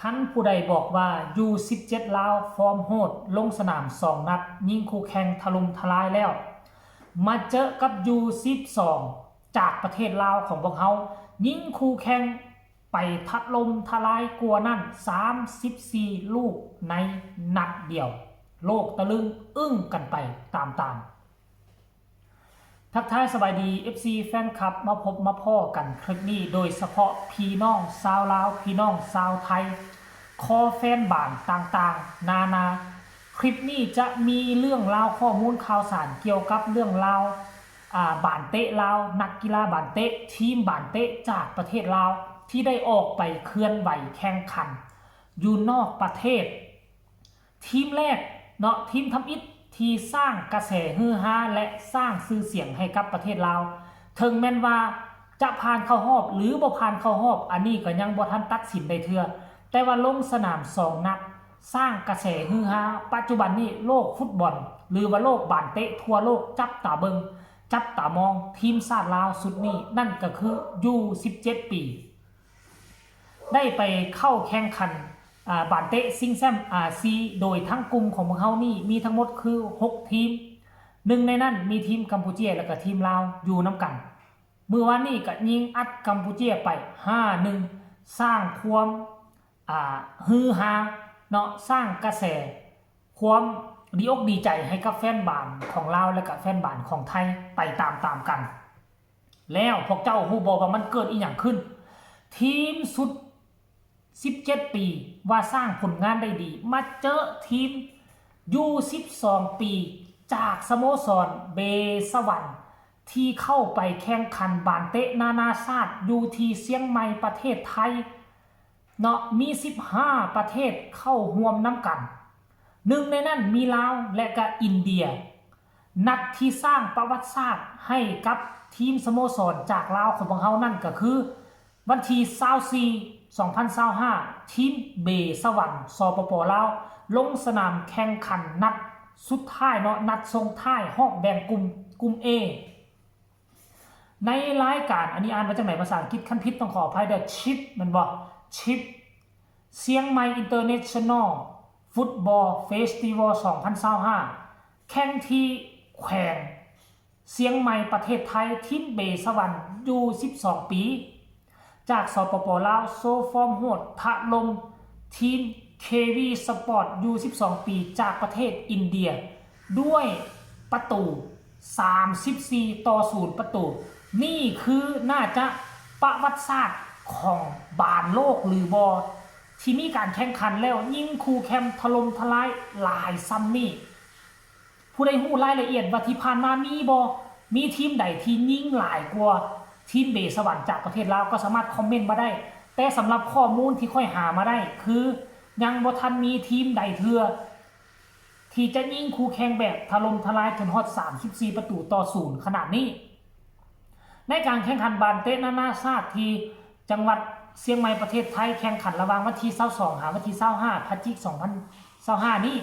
ຄັນຜູ້ໃດບອກວ່າ ຢູສິບເຈັດ ລາວ ຟອມໂຫດ ລົງສະໜາມສອງນັດ ຍິງຄູ່ແຂ່ງຖະຫຼົ່ມທະລາຍແລ້ວ ມາເຈີກັບ ຢູສິບສອງ ຈາກປະເທດລາວຂອງພວກເຮົາ ຍິງຄູ່ແຂ່ງໄປຖະຫຼົ່ມທະລາຍກວ່ານັ້ນ ສາມສິບສີ່ລູກໃນນັດດຽວ. ໂລກຕະລຶງອຶ້ງກັນໄປຕາມໆ. ທັກທາຍສະບາຍດີ ເອັຟຊີ ແຟນຄລັບ ມາພົບມາພໍ້ກັນຄລິບນີ້ ໂດຍສະເພາະພີ່ນ້ອງຊາວລາວ ພີ່ນ້ອງຊາວໄທ ຄໍແຟນບານຕ່າງໆນານາ. ຄລິບນີ້ຈະມີເລື່ອງລາວ ຂໍ້ມູນຂ່າວສານກ່ຽວກັບເລື່ອງລາວ ອາ ບານເຕະລາວ, ນັກກິລາບານເຕະ, ທີມບານເຕະຈາກປະເທດລາວ ທີ່ໄດ້ອອກໄປເຄື່ອນໄຫວແຂ່ງຂັນຢູ່ນອກປະເທດ. ທີມແລກເນາະ ທີມທຳອິດທີ່ສ້າງກະແສຮືຮາ ແລະ ສ້າງຊື່ສຽງໃຫ້ກັບປະເທດລາວ ເຖິງແມ່ນວ່າຈະຜ່ານເຂົ້າຮອບ ຫຼື ບໍ່ຜ່ານເຂົ້າຮອບ ອັນນີ້ກໍຍັງບໍ່ທັນຕັດສິນໄດ້ເທື່ອ ແຕ່ວ່າລົງສະໜາມສອງນັດ ສ້າງກະແສຮືຮາ. ປັດຈຸບັນນີ້ໂລກຟຸດບອນ ຫຼືວ່າໂລກບານເຕະທົ່ວໂລກຈັບຕາເບິ່ງ ຈັບຕາມອງທີມຊາດລາວຊຸດນີ້ ນັ້ນກໍຄື ຢູສິບເຈັດ ປີ ໄດ້ໄປເຂົ້າແຂ່ງຂັນ ອາ ບານເຕະຊິງແຊ້ມອາຊີ ໂດຍທັງກຸ່ມຂອງພວກເຮົານີ້ມີທັງໝົດຄືຫົກທີມ. ໜຶ່ງໃນນັ້ນມີທີມກຳປູເຈຍ ແລະກະທີມລາວຢູ່ນຳກັນ. ມື້ວານນີ້ກະຍິງອັດກຳປູເຈຍໄປຫ້າໜຶ່ງ ສ້າງຄວາມ ອາ ຮືຮາເນາະ ສ້າງກະແສຄວາມດີອົກດີໃຈໃຫ້ກັບແຟນບານຂອງລາວ ແລະກະແຟນບານຂອງໄທໄປຕາມໆກັນ. ແລ້ວພວກເຈົ້າຮູ້ບໍ່ວ່າມັນເກີດອີ່ຫຍັງຂຶ້ນ? ທີມຊຸດສິບເຈັດປີ ວ່າສ້າງຜົນງານໄດ້ດີ ມາເຈີທີມຢູສິບສອງປີ ຈາກສະໂມສອນເບສະຫວັນ ທີ່ເຂົ້າໄປແຂ່ງຂັນບານເຕະນານາຊາດຢູ່ທີ່ຊຽງໃໝ່ ປະເທດໄທເນາະ ມີສິບຫ້າປະເທດເຂົ້າຮ່ວມນຳກັນ. ໜຶ່ງໃນນັ້ນມີລາວ ແລະກະອິນເດຍ. ນັດທີ່ສ້າງປະຫວັດສາດໃຫ້ກັບທີມສະໂມສອນຈາກລາວຂອງພວກເຮົານັ້ນກໍຄື ວັນທີຊາວສີ່ ສອງພັນຊາວຫ້າ ທີມເບສະຫວັນ ສປປ ລາວ ລົງສະໜາມແຂ່ງຂັນນັດສຸດທ້າຍເນາະ ນັດສົ່ງທ້າຍຮອບແບ່ງກຸ່ມ ກຸ່ມ A ໃນລາຍການ ອັນນີ້ອ່ານວ່າຈັ່ງໃດພາສາອັງກິດ ຄັນຜິດຕ້ອງຂໍອະໄພເດີ ຊິບ ແມ່ນບໍ່? ຊິບ ຊຽງໃໝ່ ອິນເຕີເນຊັນນໍ ຟຸດບອລ ເຟສຕິວໍ ສອງພັນຊາວຫ້າ ແຂ່ງທີ່ແຂວງຊຽງໃໝ່ ປະເທດໄທ. ທີມເບສະຫວັນ ຢູສິບສອງປີ ຈາກ ສປປ ລາວ ໂຊຟອມໂຫດ ຖະຫຼົ່ມທີມ ເຄວີ ສະປອດ ຢູສິບສອງປີ ຈາກປະເທດອິນເດຍ ດ້ວຍປະຕູ ສາມສິບສີ່ຕໍ່ສູນປະຕູ. ນີ້ຄືໜ້າຈະປະຫວັດສາດຂອງບານໂລກຫຼືບໍ່ ທີ່ມີການແຂ່ງຂັນແລ້ວຍິງຄູ່ແຂ່ງຖະຫຼົ່ມທະລາຍຫຼາຍຊ່ຳນີ້. ຜູ້ໃດຮູ້ລາຍລະອຽດວ່າທີ່ຜ່ານມາມີບໍ່? ມີທີມໃດທີ່ຍິງຫຼາຍກວ່າທີມເບສະຫວັນຈາກປະເທດລາວ ກໍສາມາດຄອມເມັນມາໄດ້. ແຕ່ສຳລັບຂໍ້ມູນທີ່ຂ້ອຍຫາມາໄດ້ ຄືຍັງບໍ່ທັນມີທີມໃດເທື່ອ ທີ່ຈະຍິງຄູ່ແຂ່ງແບບຖະຫຼົ່ມທະລາຍຈົນຮອດສາມສິບສີ່ປະຕູຕໍ່ສູນຂະໜາດນີ້. ໃນການແຂ່ງຂັນບານເຕະນານາຊາດທີ່ຈັງຫວັດຊຽງໃໝ່ ປະເທດໄທ ແຂ່ງຂັນລະຫວ່າງວັນທີຊາວສອງ ຫາວັນທີຊາວຫ້າ ພະຈິກ ສອງພັນຊາວຫ້ານີ້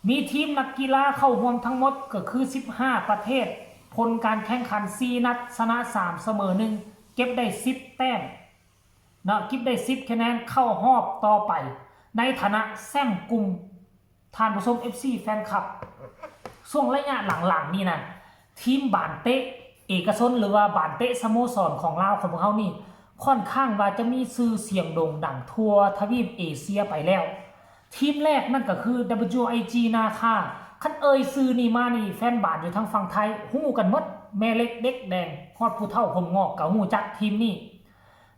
ມີທີມນັກກິລາເຂົ້າຮ່ວມທັງໝົດກໍຄືສິບຫ້າປະເທດ. ຜົນການແຂ່ງຂັນສີ່ນັດ ຊະນະສາມ ສະເໝີໜຶ່ງ ເກັບໄດ້ສິບແຕ້ມເນາະ ເກັບໄດ້ສິບຄະແນນ ເຂົ້າຮອບຕໍ່ໄປໃນຖານະແຊ້ມກຸ່ມ. ທ່ານຜູ້ຊົມ ເອັຟຊີ ແຟນຄລັບ ຊ່ວງໄລຍະຫຼັງໆນີ້ນະ ທີມບານເຕະເອກະຊົນ ຫຼືວ່າບານເຕະສະໂມສອນຂອງລາວຂອງພວກເຮົານີ້ ຂ້ອນຂ້າງວ່າຈະມີຊື່ສຽງໂດ່ງດັງທົ່ວທະວີບເອເຊຍໄປແລ້ວ. ທີມແລກນັ້ນກໍຄື ດັບເບິນຢູໄອຈີ ນາຄາ. ຄັນເອີ່ຍຊື່ນີ້ມານີ້ ແຟນບານຢູ່ທາງຝັ່ງໄທຮູ້ກັນໝົດ ແມ່ເຫຼັກ ເດັກແດງ ຮອດຜູ້ເຖົ້າຜົມງອກກໍຮູ້ຈັກທີມນີ້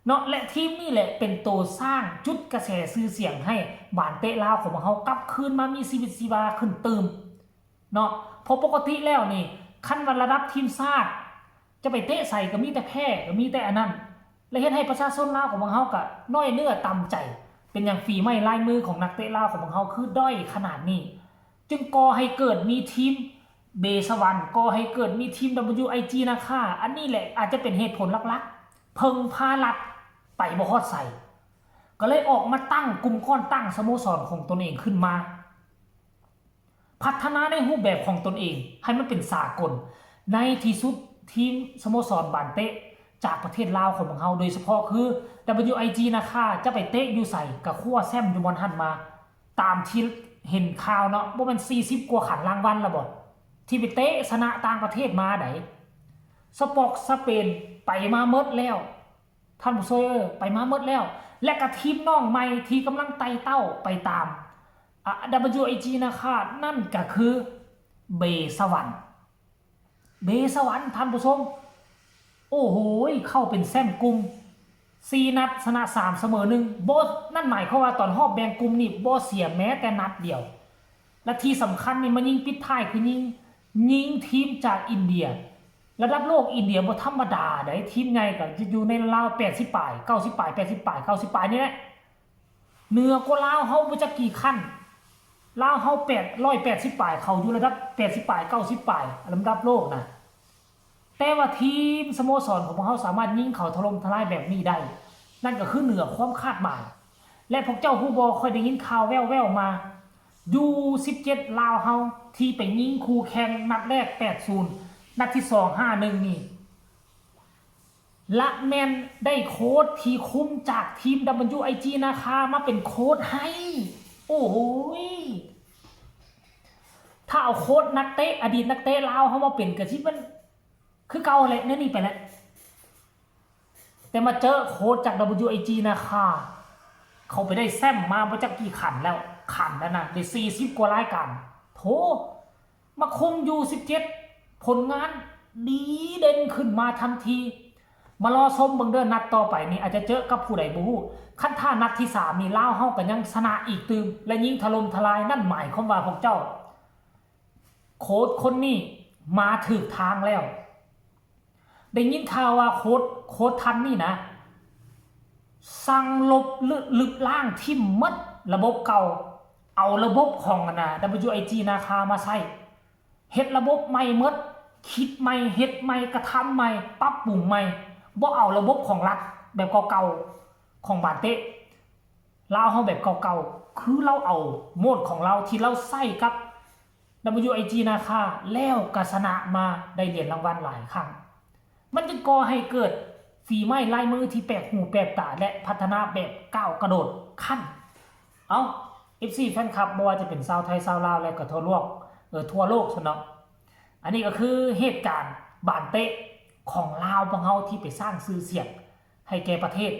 ເນາະ. ແລະ ທີມນີ້ແຫຼະເປັນໂຕສ້າງຈຸດກະແສຊື່ສຽງໃຫ້ບານເຕະລາວຂອງພວກເຮົາກັບຄືນມາມີຊີວິດຊີວາຂຶ້ນຕື່ມເນາະ. ເພາະປົກກະຕິແລ້ວນີ້ ຄັນວ່າລະດັບທີມຊາດ ຈະໄປເຕະໃສກໍມີແຕ່ແພ້ ກໍມີແຕ່ອັນນັ້ນ ແລະ ເຮັດໃຫ້ປະຊາຊົນລາວຂອງພວກເຮົາກໍນ້ອຍເນື້ອຕ່ຳໃຈ ເປັນຫຍັງຝີໄມ້ລາຍມືຂອງນັກເຕະລາວຂອງພວກເຮົາຄືດ້ອຍຂະໜາດນີ້ ຈຶ່ງກໍ່ໃຫ້ເກີດມີທີມເບສະຫວັນ ກໍ່ໃຫ້ເກີດມີທີມ ດັບເບິນຢູໄອຈີ ນາຄາ. ອັນນີ້ແຫຼະອາດຈະເປັນເຫດຜົນຫຼັກໆ ເພິ່ງພາລັດໄປບໍ່ຮອດໃສ ກໍເລີຍອອກມາຕັ້ງກຸ່ມກ້ອນ ຕັ້ງສະໂມສອນຂອງຕົນເອງຂຶ້ນມາ ພັດທະນາໃນຮູບແບບຂອງຕົນເອງໃຫ້ມັນເປັນສາກົນ. ໃນທີ່ສຸດ ທີມສະໂມສອນບານເຕະ ຈາກປະເທດລາວຂອງພວກເຮົາ ໂດຍສະເພາະຄື WIG ນາຄາ ຈະໄປເຕະຢູ່ໃສ ກະຄວ້າແຊ້ມຢູ່ບ່ອນຫັ້ນມາ ຕາມທີ່ເຫັນຂ່າວເນາະ. ບໍ່ແມ່ນສີ່ສິບກວ່າຂັນລາງວັນລະບໍ ທີ່ໄປເຕະຊະນະຕ່າງປະເທດມາໃດ໋. ສະປອກສະເປນໄປມາໝົດແລ້ວ ທ່ານຜູ້ຊົມເອີຍ ໄປມາໝົດແລ້ວ ແລະກະທີມນ້ອງໃໝ່ທີ່ກຳລັງໄຕ່ເຕົ້າໄປຕາມ ອາ WIG ນາຄາ ນັ້ນກະຄື ເບສະຫວັນ ເບສະຫວັນ ທ່ານຜູ້ຊົມ. ໂອ້ໂຫ ເຂົ້າເປັນແຊ້ມກຸ່ມ ສີ່ນັດ ຊະນະສາມ ສະເໝີໜຶ່ງ ບໍ່ ນັ້ນໝາຍຄວາມວ່າຕອນຮອບແບ່ງກຸ່ມນີ້ບໍ່ເສຍແມ້ແຕ່ນັດດຽວ ແລະທີ່ສຳຄັນນີ້ມາຍິງປິດທ້າຍຄືຍິງ ຍິງທີມຈາກອິນເດຍ ລະດັບໂລກອິນເດຍບໍ່ທຳມະດາໃດ໋ ທີມໃຫຍ່ກະຢູ່ໃນລາວແປດສິບປາຍ ເກົ້າສິບປາຍ ແປດສິບປາຍ ເກົ້າສິບປາຍນີ້ແຫຼະ ເໜືອກວ່າລາວເຮົາບໍ່ຈັກກີ່ຂັ້ນ ລາວເຮົາແປດ ຮ້ອຍແປດສິບປາຍ ເຂົາຢູ່ລະດັບແປດສິບປາຍ ເກົ້າສິບປາຍ ລຳດັບໂລກນະ. ແຕ່ວ່າທີມສະໂມສອນຂອງພວກເຮົາສາມາດຍິງເຂົາຖະຫຼົ່ມທະລາຍແບບນີ້ໄດ້ ນັ້ນກະຄືເໜືອຄວາມຄາດໝາຍ. ແລະພວກເຈົ້າຮູ້ບໍ່ ຂ້ອຍໄດ້ຍິນຂ່າວແວ່ວໆມາ ຢູສິບເຈັດລາວເຮົາທີ່ໄປຍິງຄູ່ແຂ່ງນັດແລກ ແປດສູນ ນັດທີສອງ ຫ້າໜຶ່ງນີ້ ລະແມ່ນໄດ້ໂຄດທີ່ຄຸມຈາກທີມ WIG ນາຄາ ມາເປັນໂຄດໃຫ້. ໂອ້ໂຫຍ ຖ້າເອົາໂຄດນັກເຕະ ອະດີດນັກເຕະລາວເຮົາມາເປັນ ກະຊິແມ່ນຄືເກົ່າແຫຼະ ແນວນີ້ໄປແຫຼະ. ແຕ່ມາເຈີໂຄດຈາກ WIG ນາຄາ ເຂົາໄປໄດ້ແຊ້ມມາບໍ່ຈັກກີ່ຂັນແລ້ວ ຂັນນັ້ນນະ ໄດ້ສີ່ສິບກວ່າລາຍການ ໂຖ ມາຄຸມຢູສິບເຈັດ ຜົນງານດີເດັ່ນຂຶ້ນມາທັນທີ. ມາລໍຊົມເບິ່ງເດີ ນັດຕໍ່ໄປນີ້ອາດຈະເຈີກັບຜູ້ໃດບໍ່ຮູ້. ຄັນຖ້ານັດທີສາມນີ້ ລາວເຮົາກະຍັງຊະນະອີກຕື່ມ ແລະຍິງຖະຫຼົ່ມທະລາຍ ນັ້ນໝາຍຄວາມວ່າພວກເຈົ້າ ໂຄດຄົນນີ້ມາຖືກທາງແລ້ວ. ໄດ້ຍິນຂ່າວວ່າໂຄດ ໂຄດທ່ານນີ້ນະ ສັ່ງລົບ ລຶ ລຶບລ້າງຖິ້ມໝົດລະບົບເກົ່າ ເອົາລະບົບຂອງອັນນະ WIG ນາຄາມາໃຊ້ ເຮັດລະບົບໃໝ່ໝົດ ຄິດໃໝ່ ເຮັດໃໝ່ ກະທຳໃໝ່ ປັບປຸງໃໝ່ ບໍ່ເອົາລະບົບຂອງລັດແບບເກົ່າໆ ຂອງບານເຕະລາວເຮົາແບບເກົ່າໆ ຄືລາວເອົາໂໝດຂອງລາວທີ່ລາວໃຊ້ກັບ WIG ນາຄາ ແລ້ວກະຊະນະມາໄດ້ຫຼຽນລາງວັນຫຼາຍຄັ້ງ. ມັນຈຶ່ງກໍ່ໃຫ້ເກີດຝີໄມ້ລາຍມືທີ່ແປກຫູແປກຕາ ແລະ ພັດທະນາແບບກ້າວກະໂດດຂັ້ນ. ເອົ້າ ເອັຟຊີ ແຟນຄລັບ ບໍ່ວ່າຈະເປັນຊາວໄທ ຊາວລາວ ແລະກະທົ່ວໂລກ ເອີ ທົ່ວໂລກຊັ້ນເນາະ. ອັນນີ້ກະຄືເຫດການບານເຕະຂອງລາວພວກເຮົາທີ່ໄປສ້າງຊື່ສຽງໃຫ້ແກ່ປະເທດ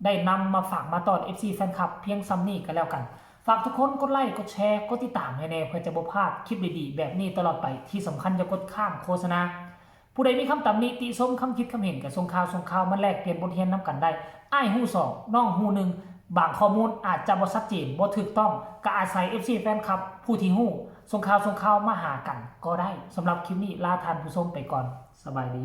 ໄດ້ນຳມາຝາກມາຕ້ອນ ເອັຟຊີ ແຟນຄລັບ ພຽງຊ່ຳນີ້ກະແລ້ວກັນ. ຝາກທຸກຄົນກົດໄລ ກົດແຊ ກົດຕິດຕາມໃຫ້ແດ່ ເພື່ອຈະບໍ່ພາດຄລິບດີໆແບບນີ້ຕະຫຼອດໄປ. ທີ່ສຳຄັນຢ່າກົດຂ້າມໂຄສະນາ. ຜູ້ໃດມີຄຳຕຳໜິຕິຊົມ ຄຳຄິດຄຳເຫັນ ກະສົ່ງຂ່າວ ສົ່ງຂ່າວມາແລກປ່ຽນບົດຮຽນນຳກັນໄດ້. ອ້າຍຮູ້ສອງ ນ້ອງຮູ້ໜຶ່ງ ບາງຂໍ້ມູນອາດຈະບໍ່ຊັດເຈນ ບໍ່ຖືກຕ້ອງ ກະອາໄສ ເອັຟຊີ ແຟນຄລັບ ຜູ້ທີ່ຮູ້ ສົ່ງຂ່າວ ສົ່ງຂ່າວມາຫາກັນກໍໄດ້. ສຳລັບຄລິບນີ້ ລາທ່ານຜູ້ຊົມໄປກ່ອນ. ສະບາຍດີ.